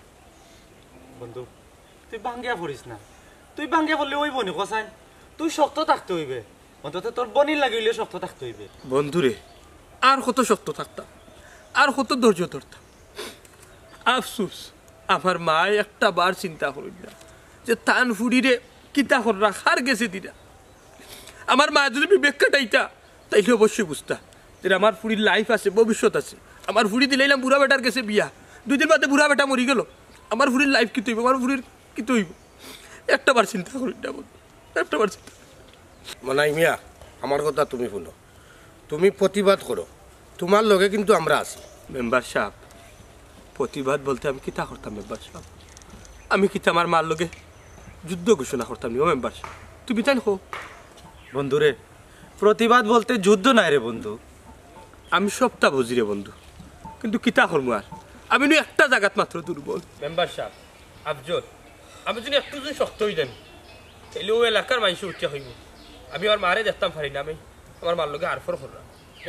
বন্ধু, তুই ভাঙ্গিয়া পড়িস না। তুই ভাঙ্গিয়া পড়লে অইবো নি কছাইন? তুই শক্ত থাকতে অইবে। অন্তত তোর বইনর লাগি অইলে শক্ত থাকতে অইবে। বন্ধুরে, আর কত শক্ত থাকতাম, আর কত ধৈর্য ধরতাম। আফসোস, আমার মায় একটা বার চিন্তা করইন না যে তান ফুড়িরে কিতা কররা, কার গেছে দিরা। আমার মায় যুদি বিবেক খাটাইতা, তাইলে অবশ্যই বুঝতা যে আমার ফুড়ির লাইফ আছে, ভবিষ্যৎ আছে। আমার ফুড়ি দিলাইলাম বুড়া বেটার গেছে বিয়া, দুইদিন বাদে বুড়া বেটা মরি গেলো, আমার ফুড়ির লাইফ কিতা অইবো, আমার ফুড়ির কিতা অইবো? একটা বার চিন্তা করইন না বন্ধু, একটা বার চিন্তা। মনাই মিয়া, আমার কথা তুমি হুনো, তুমি প্রতিবাদ করো, তুমার লগে কিন্তু আমরা আছি। মেম্বার সাব, প্রতিবাদ বলতে আমি কিতা করতাম মেম্বার সাব? আমি কিতা আমার মার লগে যুদ্ধ ঘোষণা করতাম নি? ও মেম্বার সাব, তুমি তাইন কও। বন্ধুরে, প্রতিবাদ বলতে যুদ্ধ নায় রে বন্ধু। আমি সবটা বুঝি রে বন্ধু, কিন্তু কিতা করমু আর, আমি নু একটা জাগাত মাত্র দুর্বল। মেম্বার সাব, আফজল, আমি যুদি একটু যুদি শক্ত অই যাই, তাইলে অউ এলাকার মানষে উঠিয়া কইবো আমি আমার মারে দেখতাম পারি না, আমি আমার মার লগে হারফর করলাম।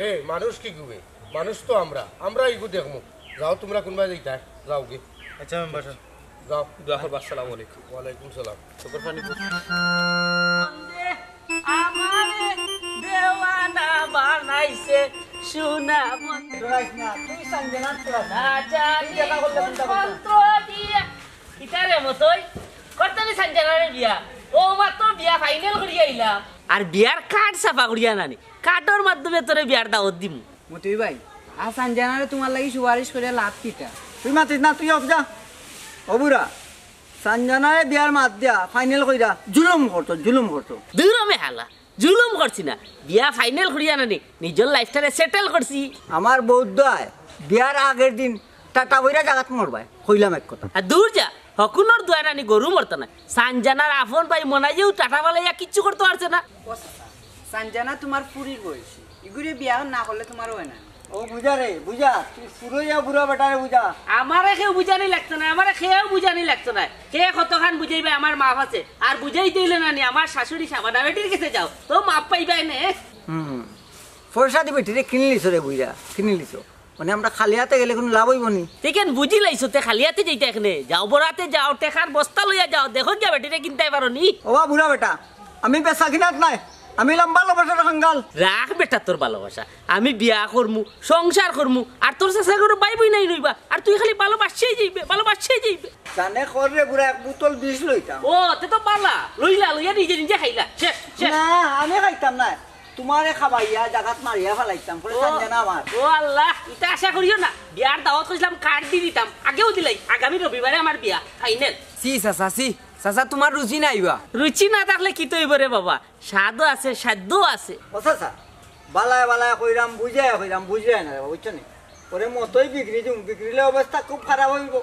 এ, মানুষ কিগু বে? মানুষ তো আমরা, আমরা ইগু দেখমু। যাও, তুমরা কুনবায় যাইতায়, যাও গে। আচ্ছা মেম্বার সাব। যাও। দোয়া করবা। আসসালামু আলাইকুম। ওয়ালাইকুম সালাম। চোখের পানি পড়ছে। আমারে দেওয়ানা বানাইছে সোনা মন। ডরাইস না, তুই সানজানার তোরা। না জানি তুই দেখা করলে কোনটা করবি? মন্ত্র দিয়া। কিতা রে মতই? করতে নি সানজানারে বিয়া? অউ মাত্র বিয়া ফাইনাল করিয়া আইলাম। আর বিয়ার কার্ড ছাপা করিয়া আনানি। কার্ডর মাধ্যমে তোরে বিয়ার দাওয়াত দিমু। মতই ভাই, আর সানজানারে তুমার লাগি সুপারিশ করিয়া লাভ কিতা? তুই মাতিস না, তুই অফ যা। ও বুড়া, সানজানারে বিয়ার মাত দিয়া ফাইনাল কইরা জুলুম করতো, জুলুম করতো। দুরমে হালা, জুলুম করছি না। বিয়া ফাইনাল করিয়া আনানি, নিজর লাইফটারে সেটেল করছি। আমার বউদ্দায় বিয়ার আগের দিন টাটা বইরা জাগাত মরবায়, কইলাম এক কথা। আর দূর যা, হকুনর দোয়ায় নানি গরু মরতা নায়। সানজানার আপন ভাই মনাইয়েও টাটা ফালাইয়া কিচ্ছু করতে পারছে না। ও চাচা, সানজানা তুমার ফুরির বয়সী, ইগুরে বিয়া না করলে তুমার অয় না। ও বুঝা রে, বুঝা, তুই ফুরইয়া বুড়া বেটারে বুঝা। আমারে কেউ বুঝানি লাগতো না, আমারে কেউ বুঝানি লাগতো না। কে কতখান বুঝাইবে আমার মাফ আছে। আর বুঝাইতে অইলে নানি আমার শাশুড়ি সাবানা বেটির গেছে যাও, তো মাফ পাইবায় নে। হুম, পয়সা দি বেটিরে কিনিলিছো রে বুইড়া, কিনিলিছো। মানে আমরা খালি আতে গেলে কুনু লাভ অইবো নি? তে কেন বুঝিলাইছো তে খালি আতে যাইতা কেনে? যাও বরাতে যাও, টেকার বস্তা লইয়া যাও, দেখো গিয়া বেটিরে কিনতায় পারো নি। ওবা বুড়া বেটা, আমি বেচা কিনাত নাই, আমি অইলাম ভালোবাসার কাঙ্গাল। রাখ বেটা তোর ভালোবাসা, আমি বিয়া করমু, সংসার করমু, আর তোর চাচার ঘরো ভাই বইনাইন অইবা, আর তুই খালি ভালোবাসিয়াউ যাইবে, ভালোবাসিয়াউ যাইবে। জানে কর রে বুড়া, এক বোতল বিষ লইতাম। ও, তে তো বালা, লইলা, লইয়া নিজে নিজে খাইলা, শেষ, শেষ। না, আমি খাইতাম না। তুমারে খাবাইয়া জাগাত মারিয়া ফালাইতাম, পরে ও, সানজানা আমার। ও আল্লাহ, ইতা আশা করিও না। বিয়ার দাওয়াত কইছলাম, কার্ড দি দিতাম। আগেউ দিলাই, আগামী রবিবারে আমার বিয়া, ফাইনাল। ছি চাচা, ছি। চাচা, তুমার রুচি নাই বা। রুচি না থাকলে কিতা অইবো রে বাবা? স্বাদও আছে, সাধ্যও আছে। ও চাচা, বালায় বালায় কইরাম, বুঝাইয়া কইরাম, বুঝরায় না রে বাবা, বুঝছো নি? ওরে মতই বিগড়ি দিমু, বিগড়িলে অবস্থা খুব খারাপ অইবো।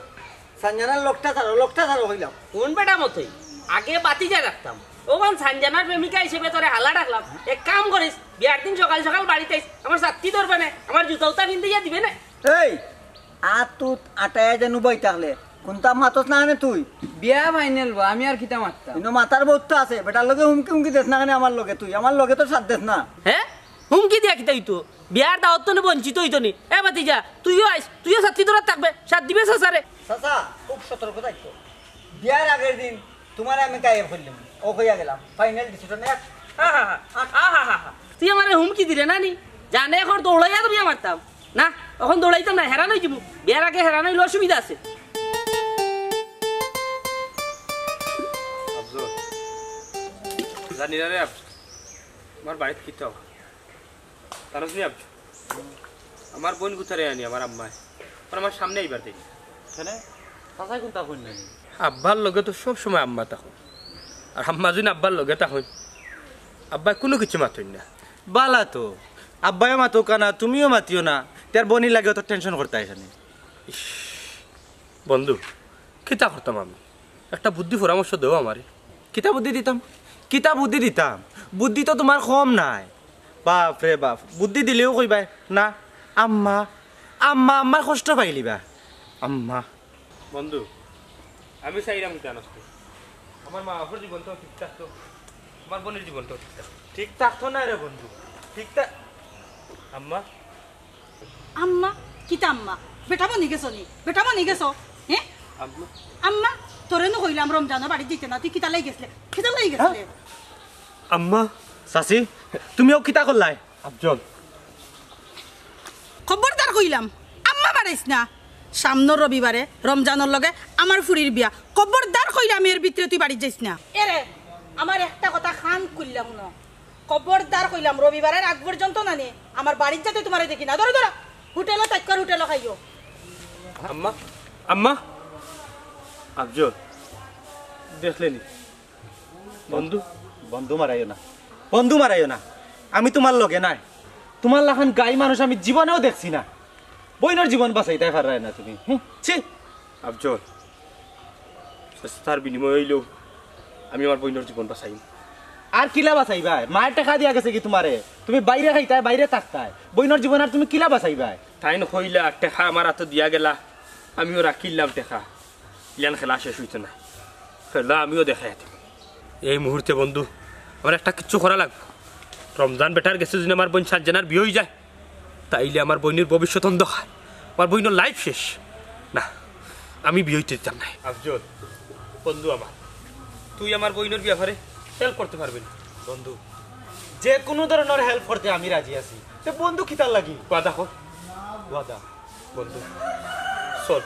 সানজানার লোকটা ছাড়ো, লোকটা ছাড়ো কইলাম। কোন বেটা মতই? আগে বাতিজা রাখতাম। অখন সানজানার প্রেমিকা হিসাবে তোরে হালা ডাকলাম। এক কাম করিস, বিয়ার দিন সকাল সকাল বাড়িত আইস, আমার ছাত্তি ধরবে না, আমার জুতা উতা পিন্দাইয়া দিবে না। এই, আতুত আটায় যেন উবাই থাকলে, কুনতা মাতস না কেনে তুই? বিয়া ফাইনাল বা, আমি আর কিতা মাততাম? ইনো মাতার বউত আছে, বেটার লগে হুমকি হুমকি দেস না কেনে আমার লগে তুই, আমার লগে তো সাথ দেস না। হে? হুমকি দিয়া কিতা অইতো? বিয়ার দাওয়াত তনে বঞ্চিত অইতো নি। এ ভাতিজা, তুইও আইস, তুইও ছাত্তি ধরাত থাকবে, সাথ দিবে চাচারে। চাচা, খুব সতর্ক থাকতো। বিয়ার আগের দিন তুমারে আমি গায়েব করিলিমু, ও কইয়া গেলাম, ফাইনাল ডিসিশন এক। আহা হা, আহা হা হা। তুই আমারে হুমকি দিলে না নি? জানে অখন দৌড়াইয়া ধরিয়া মারতাম। না, অখন দৌড়াইতাম না, হেরান অইযিমু। বিয়ার আগে হেরান অইলে অসুবিধা আছে। আফজল, জানি না রে আফজল, আমার বাড়িত কিতা অয়। জানোস নি আফজল, আমার বইন গুতারে আনি আমার আম্মায়, আর আমার সামনে আইবার দেয় না। কেনে? চাচায় কুনতা কইন না নি? আব্বার লগে তো সব সময় আম্মা থাকইন, আর আম্মা যুদি আব্বার লগে থাকইন, আব্বায় কুনু কিচ্ছু মাতইন না। বালা তো, আব্বায়ও মাতউক্কা না, তুমিও মাতিও না, তে আর বইনর লাগি অত টেনশন করতায় কেনে? ইশ, বন্ধু, কিতা করতাম আমি? একটা বুদ্ধি পরামর্শ দেও আমারে। কিতা বুদ্ধি দিতাম? কিতা বুদ্ধি দিতাম? বুদ্ধি তো তুমার কম নাই। বাপ রে বাপ, বুদ্ধি দিলেও কইবায় না, আম্মা, আম্মা, আম্মায় কষ্ট পাইলিবা। আম্মা। বন্ধু, আমি চাইরাম কিতা জানোস নি? আমার মা বাপর জীবনটাও ঠিক থাকতো, আমার বইনর জীবনটাও ঠিক থাকতো। ঠিক থাকতো না রে বন্ধু, ঠিক থাক-, আম্মা, আম্মা? কিতা আম্মা? বেটা বনি গেছো নি? বেটা বনি গেছো? হে? আম্মা? আম্মা? তোরে নু কইলাম রমজানো বাড়িত যাইতে না, তুই কিতার লাগি গেছলে? কিতার লাগি গেছলে? আম্মা? চাচি, তুমিও কিতা করলায়? আফজল। খবরদার কইলাম, আম্মা বাড়াইস না। সামনর রবিবারে রমজানর লগে আমার ফুরির বিয়া। খবরদার কইলাম এর ভিতরে তুই বাড়িত যাইস না। এরে, আমার একটা কথা কান খুলিয়া হুনো। খবরদার কইলাম, রবিবারের আগ পর্যন্ত নানি আমার বাড়িত যাতে তুমারে দেখি না। ধরো, ধরো, হোটেলো তাইক্কর, হোটেলো খাইও। আম্মা, আম্মা, আফজল, দেখলে নি? বন্ধু, বন্ধু মারাইও না, বন্ধু মারাইও না। আমি তুমার লগে নাই, তুমার লাখান গাই মানুষ আমি জীবনেও দেখছি না। বইনর জীবন বাঁচাইতায় পাররায় না তুমি। হুঁ, ছি। আফজল, চেষ্টার বিনিময়ে অইলেও আমি আমার বইনর জীবন বাঁচাইমু। আর কিলা বাঁচাইবায়? মায়ে টেকা দিয়া গেছে কি তুমারে? তুমি বাইরে খাইতায়, বাইরে থাকতায়, বইনর জীবন আর তুমি কিলা বাঁচাইবায়? তাইন কইলা, টেকা আমার আতো দিয়া গেলা, আমিও রাখিলাম টেকা। ইলান খেলা শেষ অইতো নায়, খেলা আমিও দেখাইয়া দিমু। এই মুহূর্তে বন্ধু, আমার একটা কিচ্ছু করা লাগবো। রমজান বেটার গেছে যুদি আমার বইন সানজানার বিয়া অইযায়, তাইলে আমার বইনর ভবিষ্যৎ অন্ধকার, আমার বইনর life শেষ। না, আমি বিয়া অইতে দিতাম নায়। আফজল, বন্ধু আমার, তুই আমার বইনর ব্যাপারে help করতে পারবে নি? বন্ধু, যে কুনু ধরনর help করতে আমি রাজি আছি। তে বন্ধু কিতার লাগি? ওয়াদা কর। ওয়াদা। বন্ধু, চল,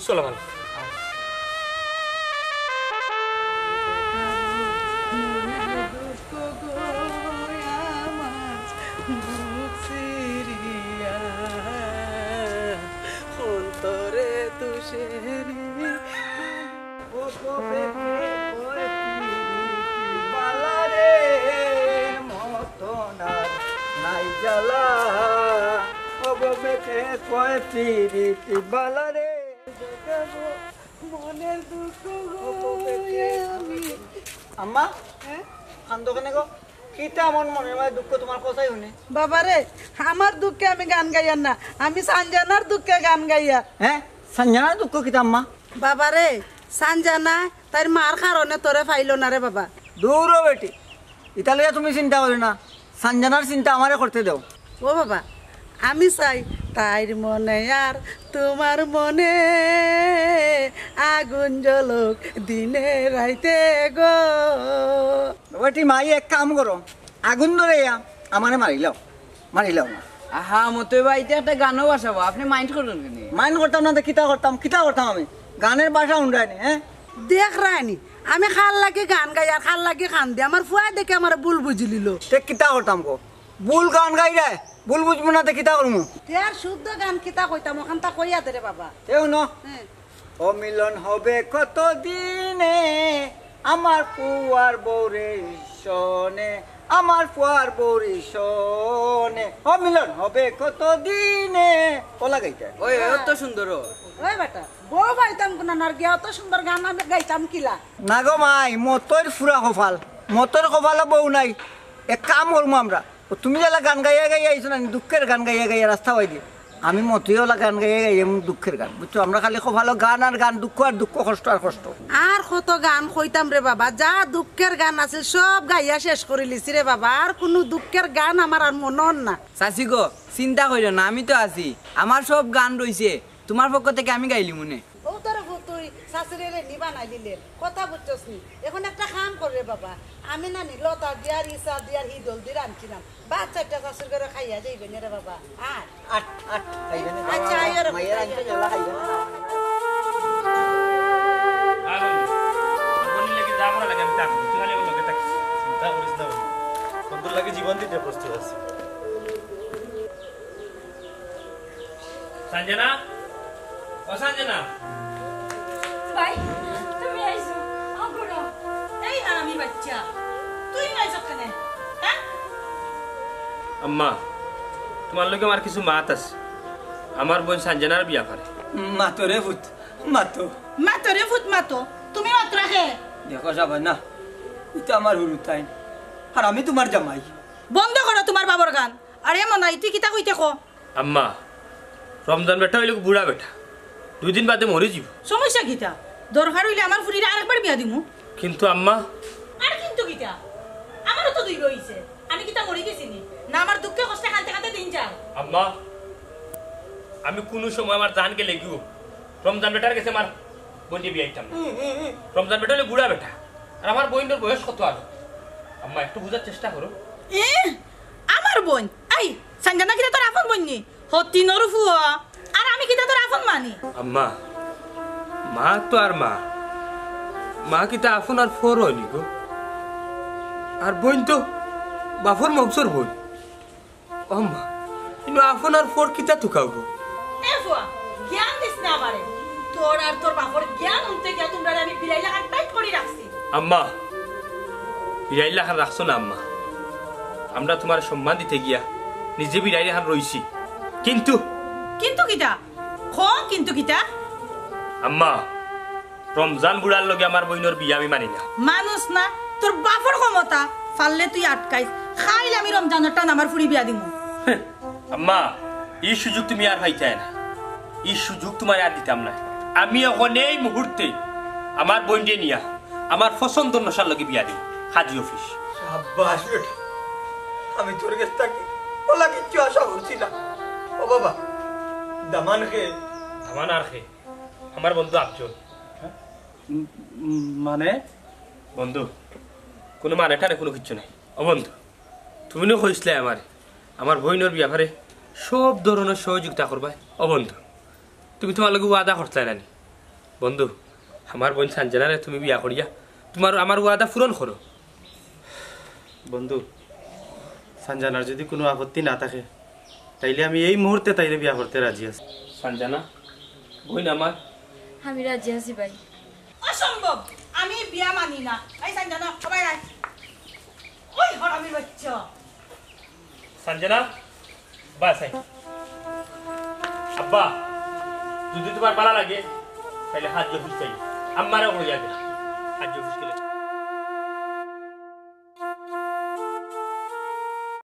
চল আমার লগে। মনের দুঃখ গো আমি। আম্মা, হ্যাঁ? কান্দো কেনে গো? কিতা এমন মনের মাঝে দুঃখ তোমার কথাই হুনে? বাবারে, আমার দুঃখে আমি গান গাইয়ার না, আমি সানজানার দুঃখে গান গাইয়ার। হ্যাঁ? সানজানার দুঃখ কিতা আম্মা? বাবারে, সানজানা তাইর মার কারণে তোরে পাইলো না রে বাবা। দূর ও বেটি, ইতা লইয়া তুমি চিন্তা করিও না, সানজানার চিন্তা আমারে করতে দেও। ও বাবা, আমি চাই তাইর মনে আর তোমার মনে আগুন জ্বলুক দিনে রাইতে গো। বেটি মাই, এক কাম করো, আগুন ধরাইয়া আমারে মারিলাও, মারিলাও না। আহা, মতই ভাই, ইতা একটা গানও ভাষাবো, আপনে mind করইন কেনে? Mind করতাম না তো কিতা করতাম, কিতা করতাম আমি? গানের ভাষা হুনরায়নি, হ্যাঁ? দেখরায়নি, আমি কার লাগি গান গাই আর কার লাগি কান্দি। আমার ফুয়ায় দেখি আমারে ভুল বুঝিলিলো। তে কিতা করতাম গো? ভুল গান গাইরায়, ভুল বুঝমু না তে কিতা করমু? তে আর শুদ্ধ গান কিতা কইতাম, অখানতা কইয়া দে রে বাবা। তে হুনো। হ্যাঁ। ও মিলন হবে কত দিনে আমার ফুয়ার বউরে সনে, আমার ফুয়ার বউরে সনে, ও মিলন হবে কত দিনে। ও লাগাইতে। ওই, ওই, অত সুন্দর ও। ওই বেটা, বউ পাইতাম কুনানর গিয়া, অত সুন্দর গান আমি গাইতাম কিলা? না গো মাই, মতইর ফুরা কপাল, মতইর কপালো বউ নাই। এক কাম করমু আমরা, ও তুমি যেলা গান গাইয়া গাইয়া আইছো না, দুঃখের গান গাইয়া গাইয়া রাস্তা বাইদি, আমি মতইও অলা গান গাইয়া গাইয়া এমন দুঃখের গান, বুঝছো? আমরা খালি কপালো গান আর গান, দুঃখ আর দুঃখ, কষ্ট আর কষ্ট। আর কত গান কইতাম রে বাবা, যা দুঃখের গান আছিল সব গাইয়া শেষ করিলিছি রে বাবা, আর কুনু দুঃখের গান আমার আর মনো অর না। চাচি গো, চিন্তা করিও না, আমি তো আছি, আমার সব গান রইছে, তুমার পক্ষ থাকি আমি গাইলিমুনে। ও তোর ফুত তুই শাশুড়িরে নি বানাইলিলে, কথা বুঝছস নি? এখন একটা কাম কর রে বাবা, আমি না নি লতা দিয়ার, ইসা দিয়ার, হিদল দিয়ার আনছিলাম। ভাত চাইরটা শাশুড়ি ঘরো খাইয়া যাইবে নে রে বাবা। আর আট, আট, খাইবে না। আচ্ছা, আয় রে মাইয়ার পুত, আনতে আয়। জ্বালা খাইবে না। আর বন্ধু, তোর বোনের লাগি যা করা লাগে আমি তা করবো। তুই খালি আমার লগে থাকিস। চিন্তা করিস না বন্ধু। বন্ধুর লাগি জীবন দিতে প্রস্তুত আছি। সঞ্জনা, ও সঞ্জনা। ভাই, তুমি আইছো? আও ঘরো। এই হারামি বাচ্চা, তুই আইছো কেনে? হ্যাঁ? আম্মা, তুমার লগে আমার কিছু মাত আছে। আমার বইন সঞ্জনার বিয়াপারে। মাতো রে ফুত, মাতো। মাতো রে ফুত, মাতো। তুমি মাতরায় কে? দেখো শাবানা, ইতা আমার হুরুতাইন, আর আমি তুমার জামাই। বন্ধ করো তুমার বাবার গান। আরে মনাই, তুই কিতা কইতে ক? আম্মা, রমজান বেটা অইলো বুড়া বেটা, দুই দিন বাদে মরি যিবো। সমস্যা কিতা? দরকার অইলে আমার ফুরিরে আরেকবার বিয়া দিমু। কিন্তু আম্মা। আর কিন্তু কিতা? আমারও তো দুই বউ অইছে, আমি কিতা মরি গেছি নি? না আমার দুঃখে কষ্টে কানতে কানতে দিন যার। আম্মা, আমি কুনু সময় আমার জান গেলেগিও রমজান বেটার গেছে আমার বইনরে বিয়া দিতাম না। রমজান বেটা অইলো বুড়া বেটা, আর আমার বইনর বয়স কত আরো? আম্মা, একটু বুঝার চেষ্টা করো। এ, আমার বইন? এই, সঞ্জনা কিতা তোর আপন বইন নি? হতিনর ফুয়া। আর আমি কিতা তোর আপন মা নি? আম্মা, মা তো আর মা। মা কিতা আপন আর পর অয়নি গো? আর বইন তো বাপর মগজর বইন। ও আম্মা, ইনো আপন আর পর কিতা তুকাও গো? এ ফুয়া, জ্ঞান দিস না আমারে। তোর আর তোর বাপর জ্ঞান হুনতে গিয়া তুমরারে আমি বিড়াইল লাখান টাইট করি রাখছি। আম্মা, বিড়াইল লাখান রাখছো না আম্মা। আমরা তুমার সম্মান দিতে গিয়া নিজে বিড়াইল লাখান রইছি। কিন্তু কিন্তু কিতা? ক কিন্তু কিতা? আম্মা, রমজান বুড়ার লগে আমার বইনর বিয়া আমি মানি না। মানুষ না, তোর বাপর ক্ষমতা, পারলে তুই আটকাইস। কাইল আমি রমজানর টান আমার ফুরি বিয়া দিমু। আম্মা, ই সুযোগ তুমি আর পাইতায় না, ই সুযোগ তুমারে আর দিতাম না। আমি অখন এই মুহূর্তে আমার বইনরে নিয়া আমার পছন্দর নশার লগে বিয়া দিমু, কাজী অফিস। সাব্বাস বেটা, আমি তোর গেছ থাকি অলা কিচ্ছু আশা করছি না। ও বাবা, দামান কে? দামান আর কে? আমার বন্ধু আফজল। উম, উম, মানে? বন্ধু, কুনু মানে টানে কুনু কিচ্ছু নাই। ও বন্ধু, তুমি নু কইছলায় আমারে, আমার বইনর বিয়াপারে সব ধরনর সহযোগিতা করবায়। ও বন্ধু, তুমি তুমার লগে ওয়াদা করছলায় না নি? বন্ধু, আমার বইন সানজানারে তুমি বিয়া করিয়া তুমার আমার ওয়াদা পূরণ করো। বন্ধু, সানজানার যুদি কুনু আপত্তি না থাকে, তাইলে আমি এই মুহূর্তে তাইরে বিয়া করতে রাজি আছি। সানজানা, বইন আমার। আমি রাজি আছি ভাই। অসম্ভব, আমি বিয়া মানি না। এই সানজানা, সবাই আয়। ওই হারামির বাচ্চা। Sanjana, bus I. আব্বা, যুদি তুমার ভালা লাগে, তাইলে হাজ্য অফিস চাই। আম্মারে কইয়া দে। হাজ্য অফিস গেলে।